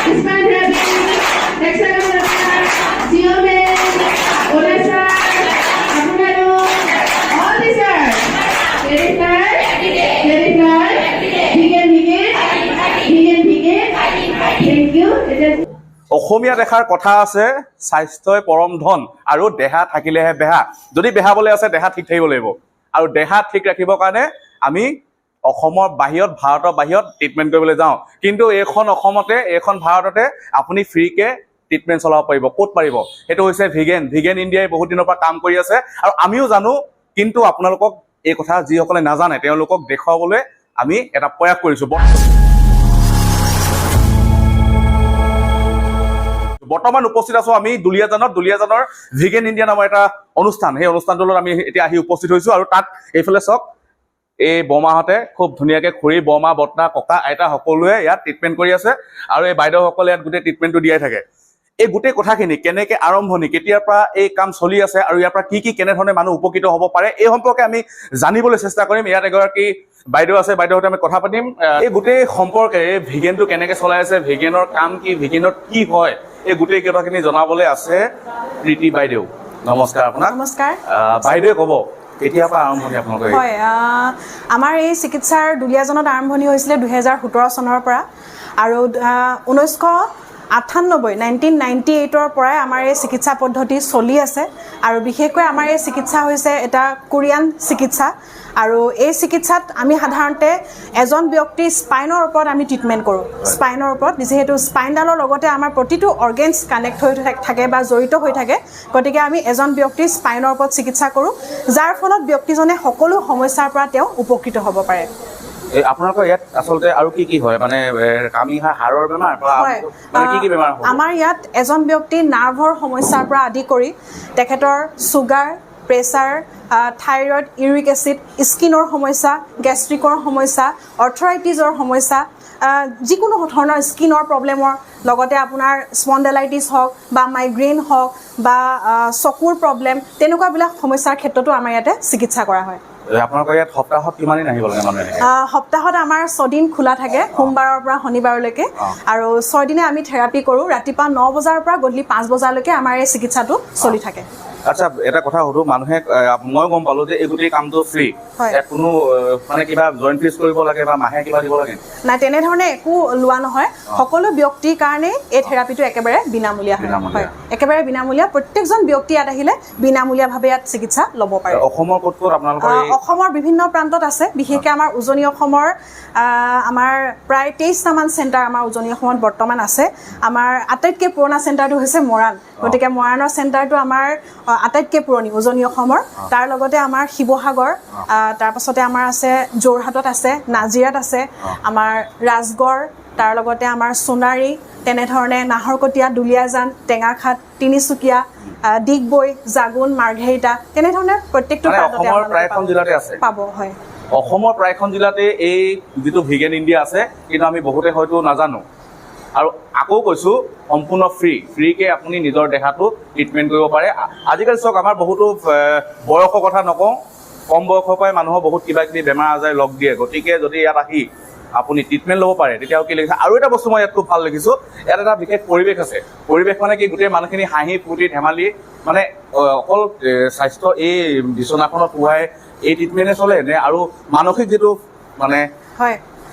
Spine therapy, Hexagon, Geomed, Odessa, Avocado, all these are very fly, very fly, vegan, vegan, vegan, vegan. Thank you. It is অসমীয়াত এষাৰ কথা আছে, স্বাস্থ্যই পৰম ধন আৰু দেহা থাকিলেহে বেহা। যদি বেহা বলে আছে, দেহা ঠিক থাকিব লাগিব। আৰু দেহা ঠিক ৰাখিবৰ কাৰণে আমি অসমৰ বাহিৰত, ভাৰতৰ বাহিৰত ট্ৰিটমেণ্ট কৰিবলৈ যাওঁ। কিন্তু এইখন অসমতে, এইখন ভাৰততে আপুনি ফ্ৰীকে ট্ৰিটমেণ্ট চলাব পাৰিব। ক'ত পাৰিব? সেইটো হৈছে ভিগেন। ভিগেন ইণ্ডিয়াই বহুত দিনৰ পৰা কাম কৰি আছে আৰু আমিও জানো। কিন্তু আপোনালোকক এই কথা যিসকলে নাজানে, তেওঁলোকক দেখুৱাবলৈ আমি এটা প্ৰয়াস কৰিছোঁ। বৰ্তমান উপস্থিত আছো আমি দুলীয়াজানত। দুলীয়াজানৰ ভিগেন ইণ্ডিয়া নামৰ এটা অনুষ্ঠান, সেই অনুষ্ঠানটোত আমি এতিয়া আহি উপস্থিত হৈছো। আৰু তাত এইফালে চাওক, এই বৰমাহঁতে খুব ধুনীয়াকে, খুৰী, বৰমা, বৰ্তা, ককা, আইতা সকলোৱে ইয়াত ট্ৰিটমেণ্ট কৰি আছে আৰু এই বাইদেউসকলে ইয়াত গোটেই ট্ৰিটমেণ্টটো দিয়াই থাকে। এই গোটেই কথাখিনি কেনেকে আৰম্ভণি, কেতিয়াৰ পৰা এই কাম চলি আছে আৰু ইয়াৰ পৰা কি কি, কেনেধৰণে মানুহ উপকৃত হ'ব পাৰে, এই সম্পৰ্কে আমি জানিবলৈ চেষ্টা কৰিম। ইয়াত এগৰাকী বাইদেউ আছে, বাইদেউৰ সৈতে আমি কথা পাতিম। এই গোটেই সম্পৰ্কে, এই ভিগেনটো কেনেকে চলাই আছে, ভিগেনৰ কাম কি, ভিগেনত কি হয়, এই গোটেই কথাখিনি জনাবলৈ আছে প্ৰীতি বাইদেউ। নমস্কাৰ আপোনাক। নমস্কাৰ। বাইদেৱে ক'ব, কেতিয়াৰ পৰা আৰম্ভণি আপোনালোকৰ এই? হয়, আমাৰ এই চিকিৎসাৰ দুলীয়াজানত আৰম্ভণি হৈছিলে 2017 চনৰ পৰা আৰু 1998, 1998ৰ পৰাই আমাৰ এই চিকিৎসা পদ্ধতি চলি আছে। আৰু বিশেষকৈ আমাৰ এই চিকিৎসা হৈছে এটা কোৰিয়ান চিকিৎসা। আৰু এই চিকিৎসাত আমি সাধাৰণতে এজন ব্যক্তিৰ স্পাইনৰ ওপৰত আমি ট্ৰিটমেণ্ট কৰোঁ। স্পাইনৰ ওপৰত, যিহেতু স্পাইনডালৰ লগতে আমাৰ প্ৰতিটো অৰ্গেনছ কানেক্ট হৈ থাকে বা জড়িত হৈ থাকে, গতিকে আমি এজন ব্যক্তিৰ স্পাইনৰ ওপৰত চিকিৎসা কৰোঁ, যাৰ ফলত ব্যক্তিজনে সকলো সমস্যাৰ পৰা তেওঁ উপকৃত হ'ব পাৰে। এই আপোনালোকৰ ইয়াত আচলতে আৰু কি কি হয়? মানে কামিহাড়, হাড়ৰ বেমাৰ বা হয়। মানে কি কি বেমাৰ হ'ব? আমাৰ ইয়াত এজন ব্যক্তিৰ নাৰ্ভৰ সমস্যাৰ পৰা আদি কৰি তেখেতৰ sugar, pressure, thyroid, uric acid, স্কিনৰ সমস্যা, গেষ্ট্ৰিকৰ সমস্যা, অৰ্থৰাইটিছৰ সমস্যা, যিকোনো ধৰণৰ স্কিনৰ প্ৰব্লেমৰ লগতে আপোনাৰ স্পণ্ডেলাইটিছ হওক বা মাইগ্ৰেইন হওক বা চকুৰ প্ৰব্লেম, তেনেকুৱাবিলাক সমস্যাৰ ক্ষেত্ৰতো আমাৰ ইয়াতে চিকিৎসা কৰা হয়। আপোনালোকৰ ইয়াত সপ্তাহত কিমান দিন আহিব লাগে মানুহে? সপ্তাহত আমাৰ 6 দিন খোলা থাকে, সোমবাৰৰ পৰা শনিবাৰলৈকে। আৰু 6 দিনে আমি থেৰাপি কৰোঁ। ৰাতিপুৱা 9 বজাৰ পৰা গধূলি 5 বজালৈকে আমাৰ এই চিকিৎসাটো চলি থাকে। আচ্ছা, এটা কথা সুধো। মানুহে, মই গম পালো যে এই গোটেই কামটো ফ্ৰী। হয়। ইয়াত কোনো মানে কিবা জইন ফিজ কৰিব লাগে বা মাহে কিবা দিব লাগে? নাই, তেনেধৰণে একো লোৱা নহয়। সকলো ব্যক্তিৰ কাৰণেই এই থেৰাপিটো একেবাৰে বিনামূলীয়া হয়। বিনামূলীয়া। হয়, একেবাৰে বিনামূলীয়া। প্ৰত্যেকজন ব্যক্তি ইয়াত আহিলে বিনামূলীয়াভাৱে ইয়াত চিকিৎসা ল'ব পাৰে। অসমৰ ক'ত ক'ত আপোনালোকৰ এই অসমৰ বিভিন্ন প্ৰান্তত আছে। বিশেষকৈ আমাৰ উজনি অসমৰ আমাৰ প্ৰায় 23টামান চেণ্টাৰ আমাৰ উজনি অসমত বৰ্তমান আছে। আমাৰ আটাইতকৈ পুৰণা চেণ্টাৰটো হৈছে মৰাণ। গতিকে মৰাণৰ চেণ্টাৰটো আমাৰ আটাইতকৈ পুৰণি উজনি অসমৰ। তাৰ লগতে আমাৰ শিৱসাগৰ, তাৰপাছতে আমাৰ আছে যোৰহাটত আছে, নাজিৰাত আছে, আমাৰ ৰাজগড়, তাৰ লগতে আমাৰ সোণাৰী, তেনেধৰণে নাহৰকটীয়া, দুলীয়াজান, টেঙাখাট, তিনিচুকীয়া, ডিগবৈ, জাগুন, মাৰ্ঘেৰিটা, তেনেধৰণে প্ৰত্যেকটো মানে প্ৰান্ততে অসমৰ আপোনালোকে প্ৰায়খন পাব। জিলাতে আছে? পাব, হয়। অসমৰ প্ৰায়খন জিলাতে এই যিটো ভিগেন ইণ্ডিয়া আছে, কিন্তু আমি বহুতে হয়তো নাজানো। আৰু আকৌ কৈছোঁ, সম্পূৰ্ণ ফ্ৰী। ফ্ৰীকে আপুনি নিজৰ দেহাটো ট্ৰিটমেণ্ট কৰিব পাৰে। আজিকালি চাওক, আমাৰ বহুতো বয়সৰ কথা নকওঁ, কম বয়সৰ পৰাই মানুহৰ বহুত কিবা কিবি বেমাৰ আজাৰ লগ দিয়ে। গতিকে যদি ইয়াত আহি আপুনি ট্ৰিটমেণ্ট ল'ব পাৰে, তেতিয়া কি লাগিছে। আৰু এটা বস্তু মই ইয়াত খুব ভাল দেখিছোঁ, ইয়াত এটা বিশেষ পৰিৱেশ আছে। পৰিৱেশ মানে কি, গোটেই মানুহখিনি হাঁহি ফূৰ্তি ধেমালি, মানে অকল স্বাস্থ্য এই বিচনাখনত শুৱাই এই ট্ৰিটমেণ্টে চলে নে আৰু মানসিক যিটো মানে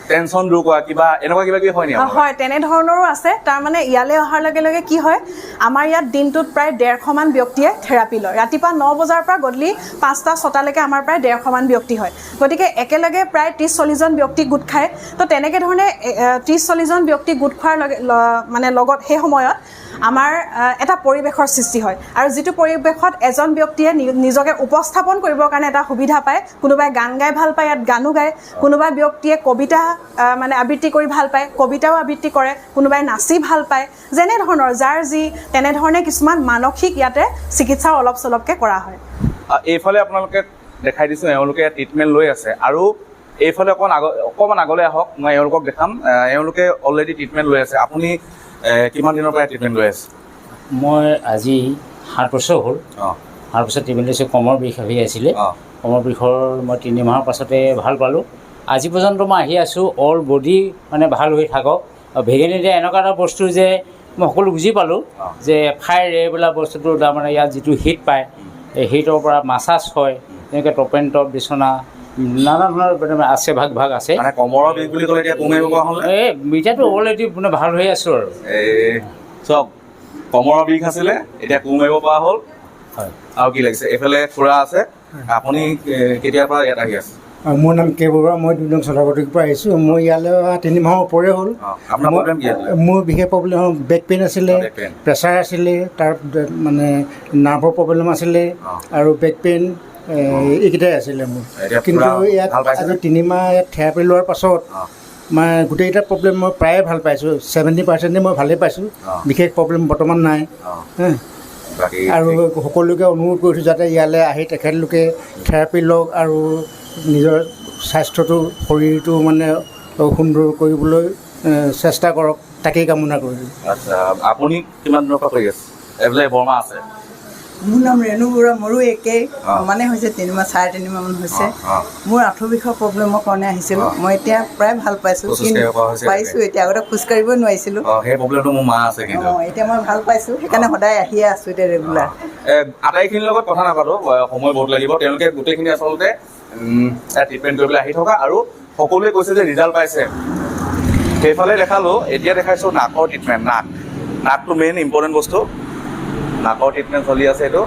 টেনচন দূৰ কৰা, কিবা এনেকুৱা কিবা কিবি হয় নি আপোনালোকৰ? হয়, তেনেধৰণৰো আছে। তাৰমানে ইয়ালৈ অহাৰ লগে লগে কি হয়, আমাৰ ইয়াত দিনটোত প্ৰায় 150মান ব্যক্তিয়ে থেৰাপি লয়। ৰাতিপুৱা 9 বজাৰ পৰা গধূলি 5টা 6টালৈকে আমাৰ প্ৰায় 150মান ব্যক্তি হয়। গতিকে একেলগে প্ৰায় 30-40জন ব্যক্তি গোট খায়। তো তেনেকৈ ধৰণে 30-40জন ব্যক্তি গোট খোৱাৰ লগে মানে লগত সেই সময়ত আমাৰ এটা পৰিৱেশৰ সৃষ্টি হয় আৰু যিটো পৰিৱেশত এজন ব্যক্তিয়ে নিজকে উপস্থাপন কৰিবৰ কাৰণে এটা সুবিধা পায়। কোনোবাই গান গাই ভাল পায়, ইয়াত গানো গায়। কোনোবা ব্যক্তিয়ে কবিতা মানে আবৃত্তি কৰি ভাল পায়, কবিতাও আবৃত্তি কৰে। কোনোবাই নাচি ভাল পায়। যেনেধৰণৰ যাৰ যি, তেনেধৰণে কিছুমান মানসিক ইয়াতে চিকিৎসাও অলপ চলপকৈ কৰা হয়। এইফালে আপোনালোকে দেখাই দিছোঁ, এওঁলোকে ট্ৰিটমেণ্ট লৈ আছে। আৰু এইফালে অকণমান আগলৈ আহক, মই এওঁলোকক দেখাম। এওঁলোকে অলৰেডি ট্ৰিটমেণ্ট লৈ আছে। আপুনি কিমান দিনৰ পৰা ট্ৰিটমেণ্ট লৈ আছে? মই আজি 7 বছৰ হ'ল। 7 বছৰ ট্ৰিটমেণ্ট লৈছোঁ। কমৰ বিষ হৈ আছিলে। কমৰ বিষৰ মই 3 মাহৰ পাছতে ভাল পালোঁ। আজি পৰ্যন্ত মই আহি আছোঁ। অল বডি মানে ভাল হৈ থাকক। ভেগেন ইণ্ডিয়া এনেকুৱা এটা বস্তু যে মই সকলো বুজি পালোঁ যে ফায়াৰ ৰে বোলা বস্তুটো তাৰমানে ইয়াত যিটো হিট পায়, এই হিটৰ পৰা মাছাজ হয়, তেনেকৈ টপ এণ্ড টপ বিচনা নানা ধৰণৰ মানে আছে, ভাগ ভাগ আছে। মানে কমৰৰ বিষ বুলি ক'লে এতিয়া কমাৰিব পৰা হ'লে? এই এতিয়াতো অলৰেডি মানে ভাল হৈ আছোঁ আৰু। এই চাওক, কমৰৰ বিষ আছিলে, এতিয়া কোৰ মাৰিব পৰা হ'ল। হয়। আৰু কি লাগিছে? এইফালে খুৰা আছে, আপুনি কেতিয়াৰ পৰা ইয়াত আহি আছে? মোৰ নাম কে বৰুৱা, মই 2 নং চলাবতীৰ পৰা আহিছোঁ। মই ইয়ালৈ অহা 3 মাহৰ ওপৰে হ'ল। আপোনাৰ প্ৰব্লেম কি আছিলে? মোৰ বিশেষ প্ৰব্লেম হ'ল বেক পেইন আছিলে, বেক পেইন। প্ৰেছাৰ আছিলে, তাৰ মানে নাৰ্ভৰ প্ৰব্লেম আছিলে আৰু বেক পেইন, এইকেইটাই আছিলে মোৰ। এতিয়া কিন্তু পুৰা ইয়াত ভাল পাইছেনে? আজি 3 মাহ ইয়াত থেৰাপি লোৱাৰ পাছত মানে গোটেইকেইটা প্ৰব্লেম মই প্ৰায়ে ভাল পাইছোঁ। 70%-এ মই ভালেই পাইছোঁ, বিশেষ প্ৰব্লেম বৰ্তমান নাই। বাকী আৰু সকলোকে অনুৰোধ কৰিছোঁ যাতে ইয়ালৈ আহি তেখেতলোকে থেৰাপি লওক আৰু নিজৰ স্বাস্থ্যটো, শৰীৰটো মানে সুন্দৰ কৰিবলৈ চেষ্টা কৰক, তাকেই কামনা কৰিছোঁ। আচ্ছা, আপুনি কিমান দিনৰ পৰা কৰি আছে? এইফালে বৰ্মা আছে। মোৰ নাম ৰেণু বৰুৱা, মোৰো একেই সমানে হৈছে, 3 মাহ 3.5 মাহমান হৈছে। মোৰ আঁঠু বিষৰ প্ৰব্লেমৰ কাৰণে আহিছিলোঁ। মই এতিয়া প্ৰায় ভাল পাইছোঁ। খোজ কিন্তু কাঢ়িব পৰা হৈছে? পাৰিছোঁ এতিয়া, আগতে খোজকাঢ়িবই নোৱাৰিছিলোঁ। সেই প্ৰব্লেমটো মোৰ মা আছে কিন্তু। এতিয়া মই ভাল পাইছোঁ, সেইকাৰণে সদায় আহিয়ে আছোঁ এতিয়া ৰেগুলাৰ। আটাইখিনিৰ লগত কথা নাপাতো, সময় বহুত লাগিব। তেওঁলোকে গোটেইখিনি আচলতে ট্ৰিটমেণ্ট কৰিবলৈ আহি থকা আৰু সকলোৱে কৈছে যে ৰিজাল্ট পাইছে। সেইফালে দেখালোঁ, এতিয়া দেখাইছোঁ নাকৰ ট্ৰিটমেণ্ট। নাকটো মেইন ইম্পৰ্টেণ্ট বস্তু। নাকৰ ট্ৰিটমেণ্ট চলি আছে। এইটো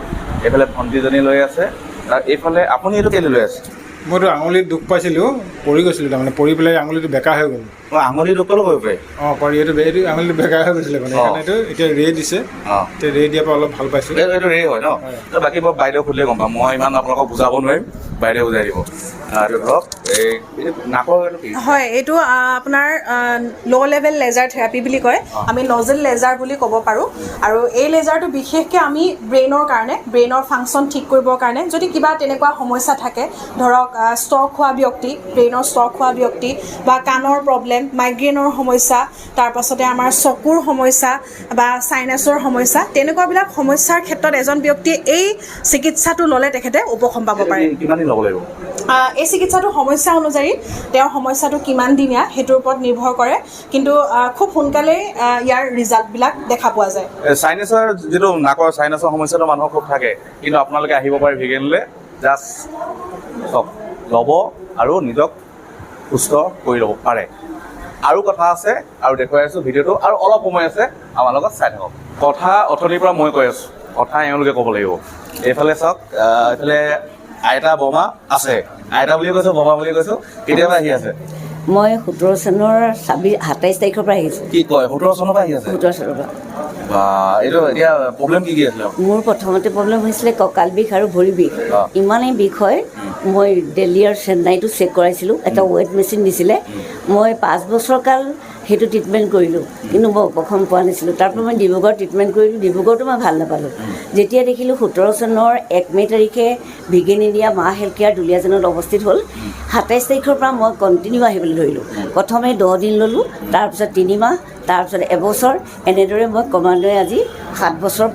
এইফালে ভণ্টিজনী লৈ আছে, তাৰ এইফালে আপুনি এইটো কেলৈ লৈ আছে? মইতো আঙুলিত দুখ পাইছিলোঁ, পৰি গৈছিলোঁ, তাৰমানে পৰি পেলাই আঙুলিটো বেকা হৈ গ'ল। আঙুলি দুখ পালেও কৰিব পাৰি? অঁ, পাৰি। এইটো আঙুলিটো বেকা হৈ গৈছিলে মানে, সেইকাৰণে এইটো এতিয়া ৰে দিছে। এতিয়া ৰে দিয়াৰ পৰা অলপ ভাল পাইছোঁ। এইটো ৰে হয় ন? হয়। তো বাকী মই বাইদেউ সুধিলে গম পাম, মই ইমান আপোনালোকক বুজাব নোৱাৰিম, বাইদেউ বুজাই দিব। এইটো ধৰক, এই নাকৰ এইটো কি? হয়, এইটো আপোনাৰ ল' লেভেল লেজাৰ থেৰাপি বুলি কয়, আমি নজেল লেজাৰ বুলি ক'ব পাৰোঁ। আৰু এই লেজাৰটো বিশেষকৈ আমি ব্ৰেইনৰ কাৰণে, ব্ৰেইনৰ ফাংচন ঠিক কৰিবৰ কাৰণে, যদি কিবা তেনেকুৱা সমস্যা থাকে, ধৰক ষ্ট্ৰক হোৱা ব্যক্তি, ব্ৰেইনৰ ষ্ট্ৰক হোৱা ব্যক্তি বা কাণৰ প্ৰব্লেম, মাইগ্ৰেইনৰ সমস্যা, তাৰপাছতে আমাৰ চকুৰ সমস্যা বা চাইনাছৰ সমস্যা, তেনেকুৱাবিলাক সমস্যাৰ ক্ষেত্ৰত এজন ব্যক্তিয়ে এই চিকিৎসাটো ল'লে তেখেতে উপশম পাব পাৰে। কিমান দিন ল'ব লাগিব? এই চিকিৎসাটো সমস্যা অনুযায়ী, তেওঁৰ সমস্যাটো কিমান দিনীয়া সেইটোৰ ওপৰত নিৰ্ভৰ কৰে, কিন্তু খুব সোনকালেই ইয়াৰ ৰিজাল্টবিলাক দেখা পোৱা যায়। চাইনাছৰ যিটো নাকৰ চাইনাছৰ সমস্যাটো মানুহৰ খুব থাকে, কিন্তু আপোনালোকে আহিব পাৰে ভিগেনলৈ, জাষ্ট চব ল'ব আৰু নিজক সুস্থ কৰি ল'ব পাৰে। আৰু কথা আছে আৰু দেখুৱাই আছোঁ ভিডিঅ'টো, আৰু অলপ সময় আছে আমাৰ লগত চাই থাকক। কথা অথনিৰ পৰা মই কৈ আছোঁ, কথা এওঁলোকে ক'ব লাগিব। এইফালে চাওক, এইফালে আইতা বমা আছে। আইতা বুলি কৈছোঁ, বমা বুলি কৈছোঁ। কেতিয়াবা আহি আছে? মই 17 চনৰ 26 27 তাৰিখৰ পৰা আহিছোঁ। কি কয়, 17 চনৰ পৰা আহি আছে? 17 চনৰ পৰা। বা, এইটো এতিয়া প্ৰব্লেম কি কি আছিলে? মোৰ প্ৰথমতে প্ৰব্লেম হৈছিলে কঁকাল বিষ আৰু ভৰি বিষ। ইমানেই বিষ হয়, মই দিল্লী আৰু চেন্নাইতো চেক কৰাইছিলোঁ, এটা ৱেইট মেচিন দিছিলে। মই 5 বছৰ কাল সেইটো ট্ৰিটমেণ্ট কৰিলোঁ, কিন্তু মই উপশম পোৱা নাছিলোঁ। তাৰপৰা মই ডিব্ৰুগড়ত ট্ৰিটমেণ্ট কৰিলোঁ, ডিব্ৰুগড়তো মই ভাল নাপালোঁ। যেতিয়া দেখিলোঁ 17 চনৰ 1 মে' তাৰিখে ভিগেন ইণ্ডিয়া মা হেল্থ কেয়াৰ দুলীয়াজানত অৱস্থিত হ'ল, 27 তাৰিখৰ পৰা মই কণ্টিনিউ আহিবলৈ ধৰিলোঁ। প্ৰথমে 10 দিন ল'লোঁ, তাৰপিছত 3 মাহ, তাৰপিছত এবছৰ, এনেদৰে মই ক্ৰমান্বয়ে আজি 7 বছৰ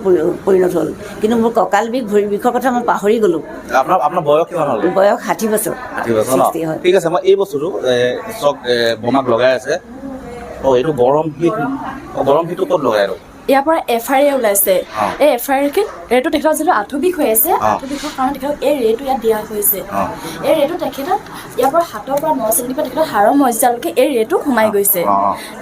পৰিণত হ'ল। কিন্তু মোৰ কঁকাল বিষ, ভৰি বিষৰ কথা মই পাহৰি গ'লোঁ। আপোনাৰ বয়স কিমান হ'ল? বয়স 60 বছৰ। 60 বছৰ ন? 60 হয়। ঠিক আছে, মই এই বস্তুটো চক বমাক লগাই আছে। এইটো গৰম হিট, গৰম হিটটো ক'ত লগাই আৰু? ইয়াৰ পৰা এফ আৰ এ ওলাইছে। এই এফ আৰ ৰেটো তেখেতৰ যিটো আঁঠু বিষ হৈ আছে, আঁঠু বিষৰ কাৰণে তেখেতক এই ৰেটো ইয়াত দিয়া হৈছে। এই ৰেটো তেখেতক ইয়াৰ পৰা 7ৰ পৰা 9 চেণ্টিমিটাৰ তেখেতৰ হাড়ৰ মজ্জালৈকে এই ৰেটো সোমাই গৈছে।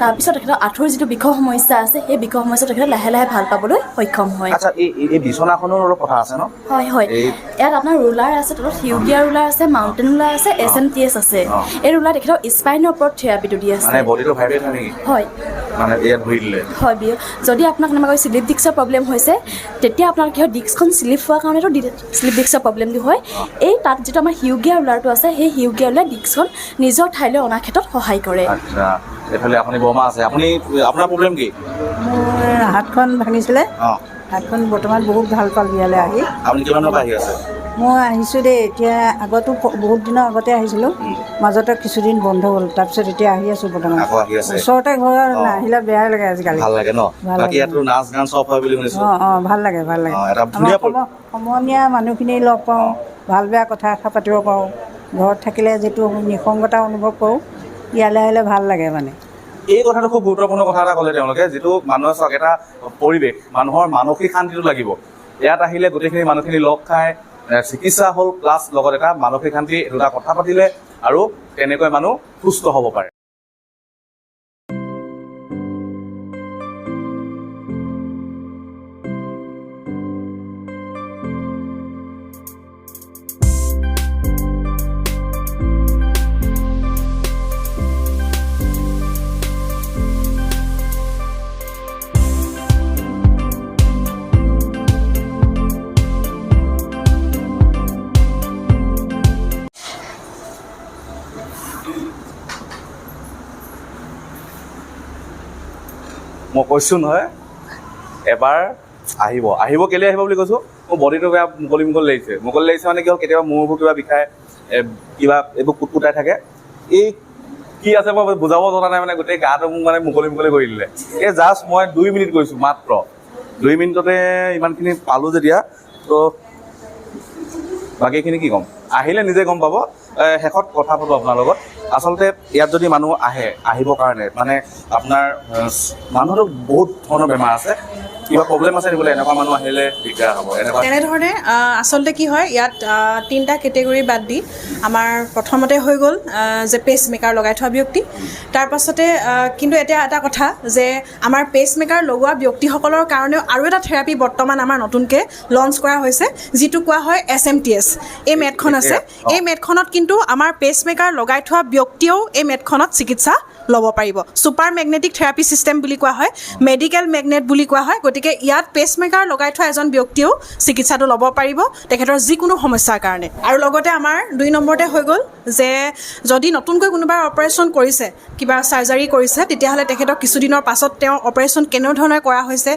তাৰপিছত তেখেতৰ আঁঠুৰ যিটো বিষৰ সমস্যা আছে, সেই বিষৰ সমস্যা তেখেতে লাহে লাহে ভাল পাবলৈ সক্ষম হয়। আচ্ছা, এই বিচনাখনৰ অলপ কথা আছে ন? হয় হয়, ইয়াত আপোনাৰ ৰোলাৰ আছে, তলত হিউগিয়া ৰোলাৰ আছে, মাউণ্টেইন ৰোলাৰ আছে, এছ এম টি এছ আছে। এই ৰোলাৰ তেখেতৰ স্পাইনৰ ওপৰত থেৰাপিটো দি আছে। মানে বডিটো ভাইব্ৰেট হয় নেকি? হয়। মানে ইয়াত ভৰি দিলে? হয়, যদি আপোনাক কেনেবাকৈ শ্লিপ ডিস্কৰ প্ৰব্লেম হৈছে, তেতিয়া আপোনাৰ কি হয়, ডিস্কখন শ্লিপ হোৱাৰ কাৰণেতো শ্লিপ ডিস্কৰ প্ৰব্লেমটো হয়। এই তাত যিটো আমাৰ হিউগিয়া ৰোলাৰটো আছে, সেই হিউগিয়া ৰোলাৰ ডিস্কখন নিজৰ ঠাইলৈ অনাৰ ক্ষেত্ৰত সহায় কৰে। আচ্ছা, এইফালে আপুনি বৰমা আছে, আপোনাৰ প্ৰব্লেম কি? মোৰ হাতখন ভাঙিছিলে। হাতখন বৰ্তমান বহুত ভাল পালোঁ ইয়ালৈ আহি। আপুনি কিমান দিনৰ পৰা আহি আছে? মই আহিছোঁ দেই এতিয়া, আগতো বহুত দিনৰ আগতে আহিছিলোঁ, মাজতে কিছুদিন বন্ধ হ'ল, তাৰপিছত এতিয়া আহি আছোঁ বৰ্তমান। আকৌ আহি আছে। ওচৰতে ঘৰ, নাহিলে বেয়াই লাগে আজিকালি। ভাল লাগে ন? ভাল বাকী লাগে। ইয়াতো নাচ গান চব হয় বুলি শুনিছোঁ। অঁ অঁ, ভাল লাগে, ভাল লাগে। এটা ধুনীয়া আমাৰ সমনীয়া মানুহখিনি লগ পাওঁ, ভাল বেয়া কথা এষাৰ পাতিব পাৰোঁ। ঘৰত থাকিলে যিটো নিসংগতা অনুভৱ কৰোঁ, ইয়ালৈ আহিলে ভাল লাগে মানে। এই কথাটো খুব গুৰুত্বপূৰ্ণ কথা এটা ক'লে তেওঁলোকে, যিটো মানুহে চাওক এটা পৰিৱেশ, মানুহৰ মানসিক শান্তিটো লাগিব। ইয়াত আহিলে গোটেইখিনি মানুহখিনি লগ খাই চিকিৎসা হ'ল, প্লাছ লগত এটা মানসিক শান্তি, দুটা কথা পাতিলে আৰু তেনেকৈ মানুহ সুস্থ হ'ব পাৰে। মই কৈছোঁ নহয়, এবাৰ আহিব। আহিব কেলৈ আহিব বুলি কৈছোঁ, মোৰ বডিটো বেয়া মুকলি মুকলি লাগিছে। মুকলি লাগিছে মানে কি হ'ল, কেতিয়াবা মূৰবোৰ কিবা বিষায়, কিবা এইবোৰ কুটকুটাই থাকে। এই কি আছে মই বুজাব জনা নাই, মানে গোটেই গাটো মোক মানে মুকলি মুকলি কৰি দিলে। এই জাষ্ট মই 2 মিনিট গৈছোঁ, মাত্ৰ 2 মিনিটতে ইমানখিনি পালোঁ যেতিয়া, ত' বাকীখিনি কি ক'ম, আহিলে নিজে গম পাব। শেষত কথা পাতোঁ আপোনাৰ লগত। আচলতে ইয়াত যদি মানুহ আহে, আহিবৰ কাৰণে মানে আপোনাৰ মানুহতো বহুত ধৰণৰ বেমাৰ আছে, কিবা প্ৰব্লেম আছে বোলে, এনেকুৱা মানুহ আহিলে দিগদাৰ হ'ব এনেকুৱা। তেনেধৰণে আচলতে কি হয়, ইয়াত 3টা কেটেগৰী বাদ দি আমাৰ প্ৰথমতে হৈ গ'ল যে পেচমেকাৰ লগাই থোৱা ব্যক্তি। তাৰ পাছতে কিন্তু এতিয়া এটা কথা যে আমাৰ পেচমেকাৰ লগোৱা ব্যক্তিসকলৰ কাৰণেও আৰু এটা থেৰাপি বৰ্তমান আমাৰ নতুনকৈ লঞ্চ কৰা হৈছে, যিটো কোৱা হয় SMTS। এই মেটখন আছে, এই মেটখনত কিন্তু আমাৰ পেচমেকাৰ লগাই থোৱা ব্যক্তিয়েও এই মেটখনত চিকিৎসা ল'ব পাৰিব। ছুপাৰ মেগনেটিক থেৰাপি ছিষ্টেম বুলি কোৱা হয়, মেডিকেল মেগনেট বুলি কোৱা হয়। গতিকে ইয়াত পেচমেকাৰ লগাই থোৱা এজন ব্যক্তিয়েও চিকিৎসাটো ল'ব পাৰিব তেখেতৰ যিকোনো সমস্যাৰ কাৰণে। আৰু লগতে আমাৰ 2 নম্বৰতে হৈ গ'ল যে যদি নতুনকৈ কোনোবাই অপাৰেশ্যন কৰিছে, কিবা চাৰ্জাৰী কৰিছে, তেতিয়াহ'লে তেখেতক কিছুদিনৰ পাছত তেওঁৰ অপাৰেশ্যন কেনেধৰণে কৰা হৈছে,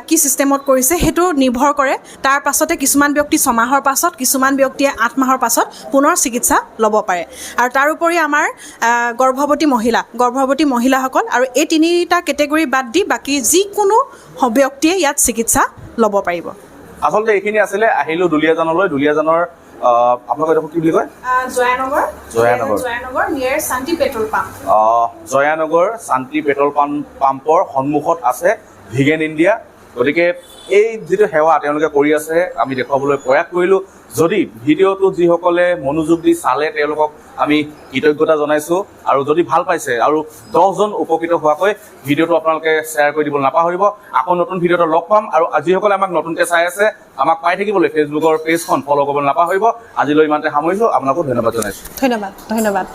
কি ছিষ্টেমত কৰিছে সেইটো নিৰ্ভৰ কৰে। তাৰ পাছতে কিছুমান ব্যক্তি 6 মাহৰ পাছত, কিছুমান ব্যক্তিয়ে 8 মাহৰ পাছত পুনৰ চিকিৎসা ল'ব পাৰে। আৰু তাৰোপৰি আমাৰ গৰ্ভৱতী মহিলাসকল আৰু এই 3টা কেটেগৰী বাদ দি বাকী যিকোনো ব্যক্তিয়ে ইয়াত চিকিৎসা ল'ব পাৰিব। আচলতে এইখিনি আছিলে, আহিলোঁ দুলীয়াজানলৈ। দুলীয়াজানৰ আপোনালোকৰ এইডোখৰ কি বুলি কয়? Jayanagar. Jayanagar. Jayanagar near Shanti petrol pump. Jayanagar Shanti petrol পাম্পৰ সন্মুখত আছে ভিগেন ইণ্ডিয়া। গতিকে এই যিটো সেৱা তেওঁলোকে কৰি আছে আমি দেখুৱাবলৈ প্ৰয়াস কৰিলোঁ। যদি ভিডিঅ'টো যিসকলে মনোযোগ দি চালে তেওঁলোকক আমি কৃতজ্ঞতা জনাইছোঁ, আৰু যদি ভাল পাইছে আৰু 10জন উপকৃত হোৱাকৈ ভিডিঅ'টো আপোনালোকে শ্বেয়াৰ কৰি দিব নাপাহৰিব। আকৌ নতুন ভিডিঅ'টো লগ পাম। আৰু যিসকলে আমাক নতুনকৈ চাই আছে, আমাক পাই থাকিবলৈ ফেচবুকৰ পেজখন ফ'ল' কৰিবলৈ নাপাহৰিব। আজিলৈ ইমানতে সামৰিছোঁ, আপোনাকো ধন্যবাদ জনাইছোঁ। ধন্যবাদ, ধন্যবাদ।